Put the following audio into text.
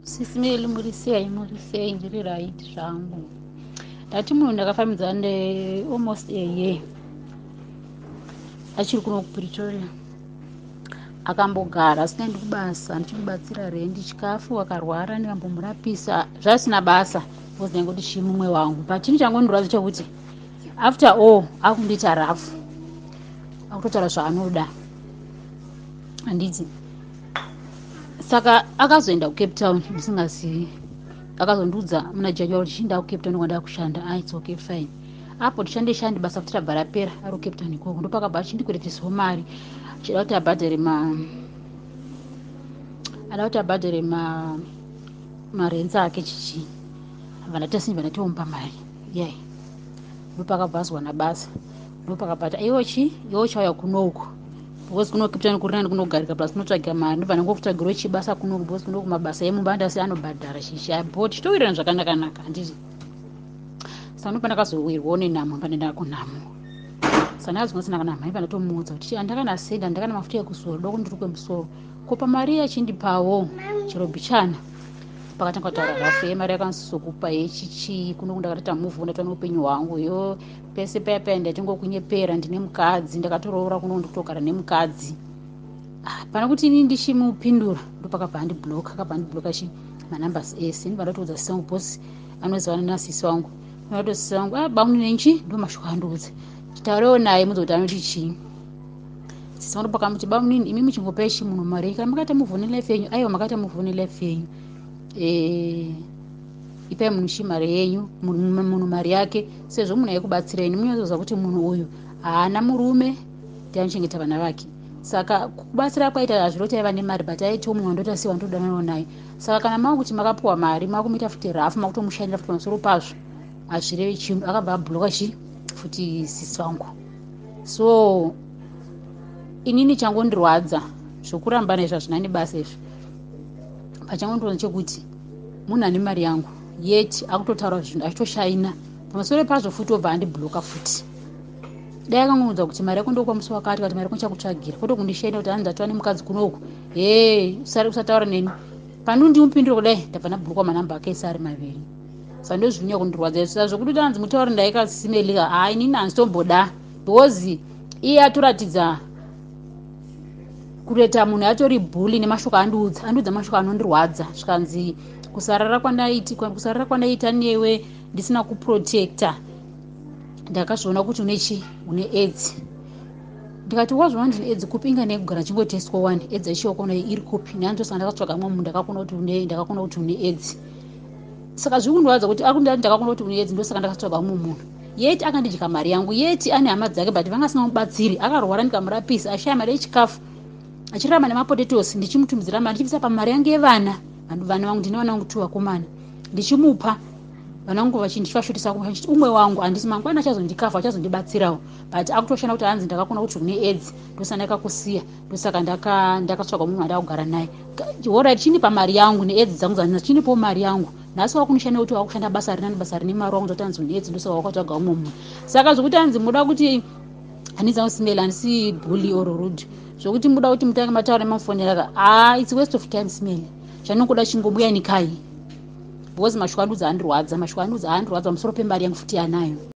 Sisi Meli, muri sei? Muri sei? Ndiri right zvangu. Ndati munhu ndakafambidzana ne almost a year, achiri kuno kuPretoria. Akambogara asinaendi kubasa, ndichimubatsira rendi, chikafu. Akarwara, ndikambomurapisa zvasina basa because ndaingoti chii, mumwe wangu. But chinhu changondirwadza chekuti after all akundiita rafu, akutotaura zvaanoda, handiti? Saka akazoenda kuCape Town ndisingazivi. Akazondiudza muna January kuti chinda kuCape Town kwandava kushanda. Ah, it's okay, fine. Apo tishande shande, basa kuti rabva rapera ari kuCape Town ikoko. Ndopakabva achindikweretesiwo mari, achida kuti abhadhare ma ada kuti abhadhare marents ake chichi. Abva ndatasinibva ndatomupa mari iyai. Ndopakabva azwana basa, ndopakabva ati iwo chi iwo chauya kunouku because kuno Cape Town kuri nani, kunogarika, plus kunotsvaga mari. Ndobva ndangokutsvagirawo chibasa kunoku because kunoku mabasa emumba andasi anobhadhara chichi abo, tichitowirirana zvakanaka-naka, handiti? Saka ndopa ndakazowirwawo nenhamo, pandaenda kunhamo. Saka ndakazonga kana mhai pandatomuudza kuti handakana sendi, handakana mafuta ekuzora, doko ndiri kwemusoro ko pamari yachindipawo chero bichana. Pakatanga kutaura rafu yemari yakansokupa yechichii kuno, ndakatota move, ndatova neupenyu hwangu yo pese paya paya. Ndatingokunyepera, ndine mukadzi, ndakatoroora kuno, ndikutogara nemukadzi. Ah, pana kuti ini ndichimupindura, ndopakabva andibloka. Akabva andibloka chi manumbers ese. Ndibva ndatoudza sisi wangu, bosi anozivana nasisi wangu. Ndatoudza sisi wangu, ah, bamunenchi ndo mashoko andiudza, chitaurewo naye mudza kuti anoti chii. Sisi vangu pakamuti, bamunini, imi muchingopai chi munhu mari, kana makaita move on nelife yenyu, aiwa, makaita move on nelife yenyu, ipai munhu chi mari yenyu, munhu mari yake, sezvo munhu aikubatsireni. Munyatsoziva kuti munhu uyu haana murume, ndianochengeta vana vake. Saka kubatsira kwaita hazviro kuti aiva nemari, but aitiwo munhu wandota sei wandodananawo naye. Saka kana mava kuti makapiwa mari, makumuita futi rafu, makutomushandira futi pamusoro pazvo, hazvirevi chinhu. Akabva abhuloka chi futi sisi vangu. So inini changondirwadza, zvokurambana izvo hazvina nebasa izvi. Pachangondirwadza chekuti munhu ane mari yangu, yet akutotaura zvinhu achitoshaina pamusoro pazvo futi, obva andibhuloka futi. Dai akangoudza kuti mari yako ndokupa musi wakati, kati mari yako ndichakutsvagira, kwete kundishaina kuti hanzi ndatova nemukadzi kunoku, he, usataura neni. Pano ndimupindure kudai, ndabva ndabhurukwa manamba ake ese ari maviri. Saka ndozvinyanya kundirwadza. Saka zvokuti tanzi mutauri ndaikasimelika, hai, inini handitomboda because iye atoratidza kureta munhu atori bully nemashoko andiudza. Andiudza mashoko anondirwadza, zvikanzi kusarara kwandaita newe ndisina kuprotecta, ndakazviona kuti une chi une AIDS. Ndikati, wazviona ndine AIDS kupi? Inga nekugara chingotestwa wani, AIDS achiokona iri kupi? Neandosaka ndakatsvaga mwe munhu, ndakakona kuti une AIDS. Saka zviri kundirwadza kuti akundati ndakakona kuti une AIDS, ndosaka ndakatsvaga mumwe munhu, yet akandidya mari yangu, yet ane hama dzake but vanga asingamubatsiri. Akarwara, ndikamurapisa, ashaya mari yechikafu, achirarama nemapotatoes, ndichimutumidzira mari, ndichibvisa pamari yangu yevana. Vana vangu, ndine vana vangu two vakomana, ndichimupa vana vangu, ndichivashotesa chiti umwe wangu handisi mangwana achazondikafa, achazondibatsirawo. But akutoshanda kuti hanzi ndakakona kuti une AIDS, ndosaka ndakakusiya, ndosaka ndakatsvaga munhu andakugara naye. Alright, chinipa mari yangu neAIDS dzangu dzandina, chinipawo mari yangu. Nhasi wakunishanda kuti wakushanda basa rinani, basa rine mari, wakunzoti hanzi une AIDS, ndosaka wakatsvaga umwe munhu. Saka zvokuti hanzi muda kuti handisi angusimela, handisi bully or rude. Zvokuti muda kuti mutange mataura nemamufonera ka, ah, it's waste of time. Simele, chanongoda chingobuyanikai because mashoko andiudza andirwadza, mashoko andiudza andirwadza pamusoro pemari yangu futi yanayo.